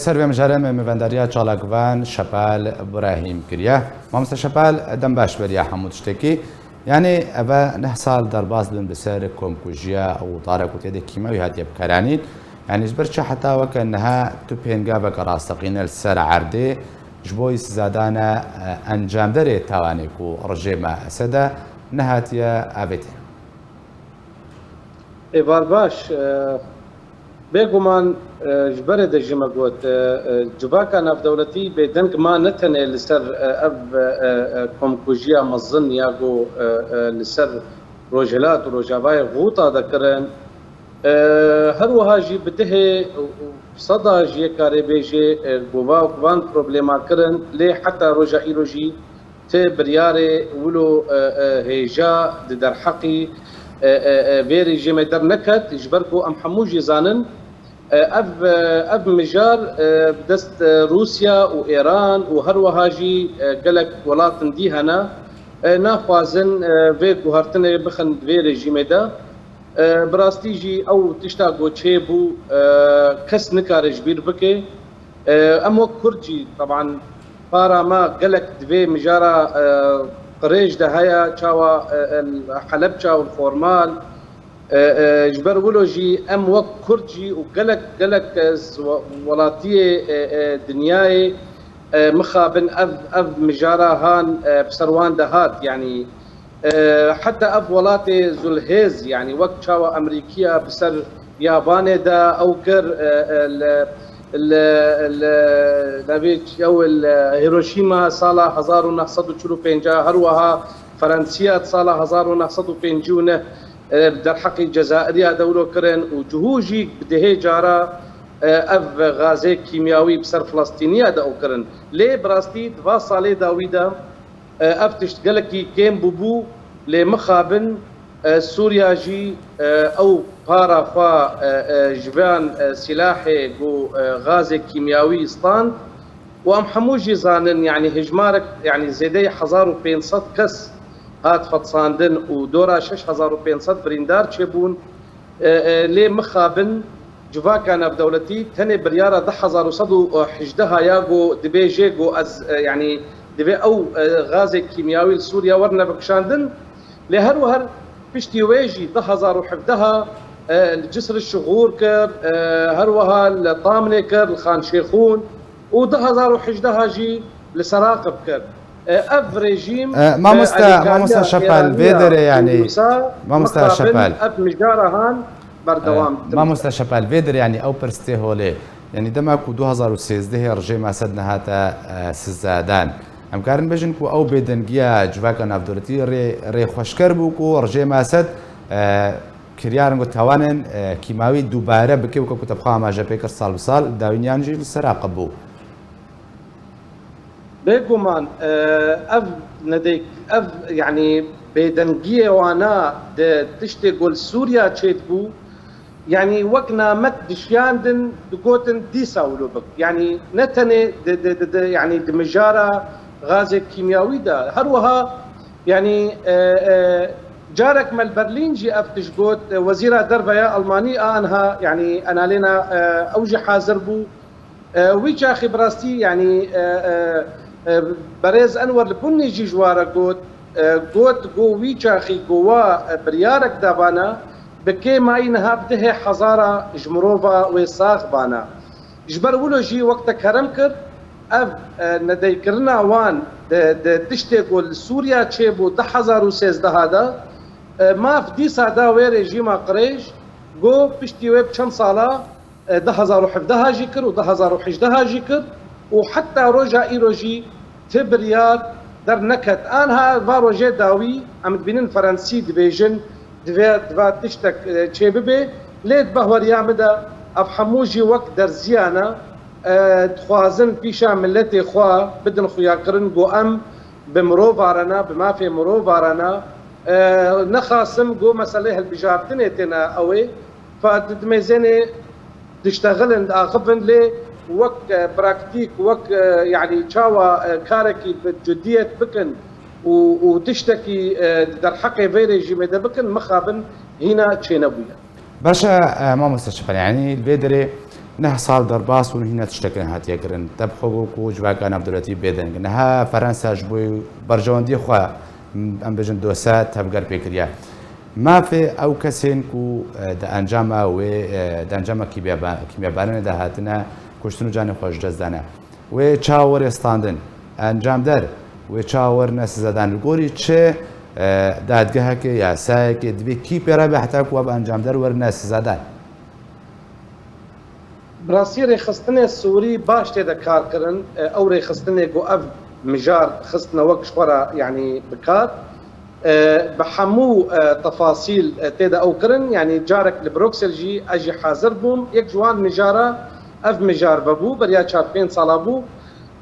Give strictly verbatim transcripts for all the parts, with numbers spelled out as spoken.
Ser vê mijarê me mêvendariya çalakvan Şepal Brahîm kiriye. Mamoste Şepal, dem baş beriya hemû tiştekî. Yanî eve neh sal derbas bin bi ser komkujiya û dara ku tê de kîmewî hatiye bikaranîn. Yanî ji ber çi heta weke niha tu pêngaveke rasteqîne li ser erdê ji bo îsizadana, e, encamderê tawanê ku rejêma Esed e nehatiye avêtin? Êvar baş, e, bêguman, e, ji berê de jî me got, e, e, civaka navdewletî bêdeng ma ne tenê li ser, e, ev, e, e, komkujiya mezin ya ku, e, e, li ser Rojhilat û Rojavayê Xûta de kirin. E, her wiha jî bi dihê û, û seda jî yek karê bêjê, e, gova û van problema kirin, lê heta roja îro jî ti biryarê wilo, e, e, hêja di derheqî, e, e, e, vê rejîmê derneket, ji ber ku em hemû jî zanin, e, ev, e, ev mijar, e, bi dest, e, Rûsya û Êran û her wiha jî, e, gelek welatin dî hene, e, naxwazin, e, vê guhertinê bixin di vê rejîmê de. E, bi rastî jî ew tişta ku çêbû, e, kes nikare ji bîr bike. E, em wek Kurd jî, teban, para me gelek di vê mijara, e, qirêj de heye, çawa, e, e, Helebça û Formal. E, e, ji ber wilo jî em wek Kurd jî û gelek, gelek, e, z-, we-, welatiyê, e, e, dinyayê, e, mixabin ev, ev mijara han, e, bi ser wan de hat. Yanî, e, heta ev welatê zulhêz, yanî wek çawa Amerîkiya bi ser Yabanê de ew kir, e, e, li, li, li, navê ew li Hiroşîma sala hezar û neh sed û çil û pênc, her wiha Ferensiya di sala hezar û neh sed û pêncî û neh, e, derheqî Cezayiriya de wilo kirin û cihû jî bi dihê cara, e, ev gazê kîmyawî bi ser Filistîniya de ew kirin. Lê bi rastî di va salê dawî de, e, ev tişt gelekî kêm bûbû, lê mixabin, e, Sûriya jî, e, ew para xwe, e, e, ji van, e, sîlahê ku, e, gazê kîmyawî stand û em hemû jî zanin, yanî hejmarek, yanî zêdeyî hezar û pênc sed kes hat fetisandin û dora şeş hezar û pênc sed birîndar çêbûn. E, e, lê mixabin civaka navdewletî tenê biryara du hezar û sed û hejdeh ya ku dibêje ku ez, e, yanî divê ew, e, gazê kîmyawî li Sûriya werne vekişandin. Lê her wiha piştî wê jî du hezar û hevdeh, e, li Cisr Şixûr kir, e, her wiha li Tamnê kir, li Xan Şêxûn û du hezar û hejdeh jî li Seraqib kir. E, ev rejîm, E, mamoste, e, alîkariya mamoste Şepal, vê Îraniya derê, yanî, û Rûsa mamoste mixabin Şepal. Ev mijara han berdewam E, dikin. Mamoste Şepal, vê derê, yanî, ew pirs tê holê. Yanî, dema ku du hezar û sêzdehê rejêma Esed nehate, e, sizadan, em karin bêjin ku ew bêdengiya civaka navdewletî rê, rê xweşker bû ku rejêma Esed, e, kiryar in ku tawanên, e, kîmawî dubare bike, weke ku te bi xwe amaje pê kir sal bi sal, dawîniyan jî li Seraqib bû. Bêguman, e, ev nedê-, ev, yanî bêdengiyê wana di tiştê ku li Sûriya çêdibû, yanî wek namet dişiyandin, digotin dîsa wilo bik. Yanî ne tenê di, di, di, di, yanî di mijara gazê kîmyawî de, her wiha, yanî, e, e, carek me li Berlîn jî ev tişt got, e, Wezîra Derve ya Almanî a anha, yanî enalêna, e, ew jî hazir bû. E, wî çaxî bi rastî, yanî, e, e, e, berêz Enwer li Bunî jî ji ware got, e, got, got wî çaxî ku wa, e, biryarek dabana, bi kêmayî niha bi dihê hezara ji mirova wê sax bana. Ji ber wilo jî wek te kerem kir, ev, e, nedêkirina wan di, di tiştê ku li Sûriya çêbû du hezar û sêzdeh de, e, maf dîsa da wê rejîma qirêj, got piştî wê bi çend sala, e, du hezar û hevdeh jî kir û du hezar û hejdeh jî kir û heta roja îro jî ti biryar derneket. Anha va rojê dawî em dibînin Ferensî dibêjin, divê, divê tiştek, e, çêbibe. Lê di bahweriya min de ev hemû jî wek derziyan e, e, dixwazin pîşa miletê xwe bidin xuyakirin ku em bi mirov arena, bi mafê mirov arena, e, nexasim ku meselê hilbijartinê têne ew ê. Fa di, di mêzênê diştexilin, diaxifin, lê wek, e, praktîk, wek, e, yanî çawa, e, karekî bi cidiyet bikin û, û tiştekî, e, di derheqê vê rejîmê de bikin, mixabin hîna çênebûye. Baş e, e, mamoste Şepal, yanî li vê derê Neh sal derbas bûn, hîna tiştekê hatiye kirin. Te bi xwe got ku civaka navdewletî bêdeng. Niha Ferensa ji bo berjewendiyê xwe, em bêjin, dose tevger pê kiriye. Mafê ew kesên ku, e, di encama wê, e, di encama kîmyaba-, kîmyabaranê de hatine kuştin û canê xwe ji dest dane. Wê çawa were standin? Encamder wê çawa werine sizedan? Li gorî çi, e, dadgehekê, yasayekê divê kî pê re be heta ku ev encamder werine sizedan? Bi rastî rêxistinê Sûrî baş tê de kar kirin. E, ew rêxistinê ku ev mijar xistine wek ji xwe re, yanî bi kar. E, bi hemû, e, tefasîl, e, tê de ew kirin. Yanî carek li Bruksel jî ez jî hazir bûm. Yek ji wan mijara ev mijar vebû, beriya çar pênc sala bû.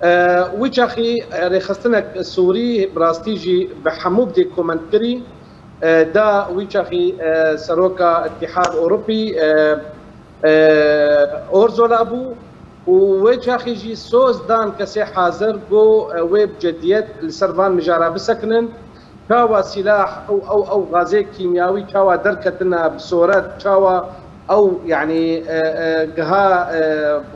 E, wî çaxî, e, rêxistinek Sûrî bi rastî jî bi hemû bi dêkomentkirî, e, da wî çaxî, e, seroka Îtîhad Ewropî, e, e, Orzola bû û wê çaxî jî soz dan kesê hazir, got, e, wê bi cidiyet li ser van mijara bisekinin. Çawa sîlah ew, ew, ew gazê kîmyawî çawa derketine bi soret, çawa ew, yanî, e, e, giha, e,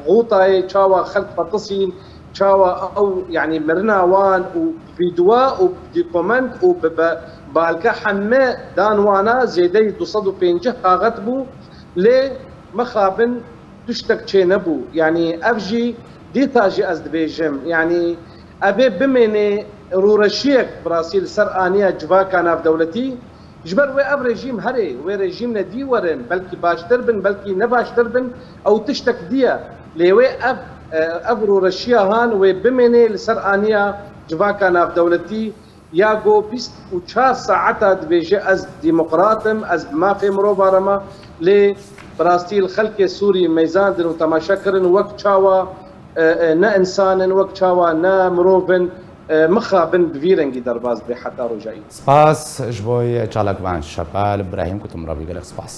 Xûtayê, çawa xelk fetisîn, çawa ew, yanî mirina wan û vîdwa û dîkoment û bi be-, balke heme dan wana zêdeyî du sed û pêncî kaxet bû, lê mixabin tiştek çênebû. Yanî ev jî dîta jî ez dibêjim. Yanî evê bimênê rûreşiyek bi rastî li ser aniya civaka navdewletî. Ji ber wê ev rejîm herê, wê rejîm ne dî werin, belkî baştir bin, belkî ne baştir bin, ew tiştek dî ye. Lê wê ev, e, ev rûreşiya han wê bimênê li ser aniya civaka navdewletî. Ya go bîst û çar saeta dibêje, ez demokrat im, ez bi mafê mirova re me, lê bi rastî li xelkê Sûrî meyzandin û temaşe kirin wek çawa, e, e, ne însan in, wek çawa ne mirov in, e, mixabin bi vî rengî derbas dibe heta roja îro. Spas ji bo çalakvan Şepal Brahîm ku tu min re bî, gelek spas.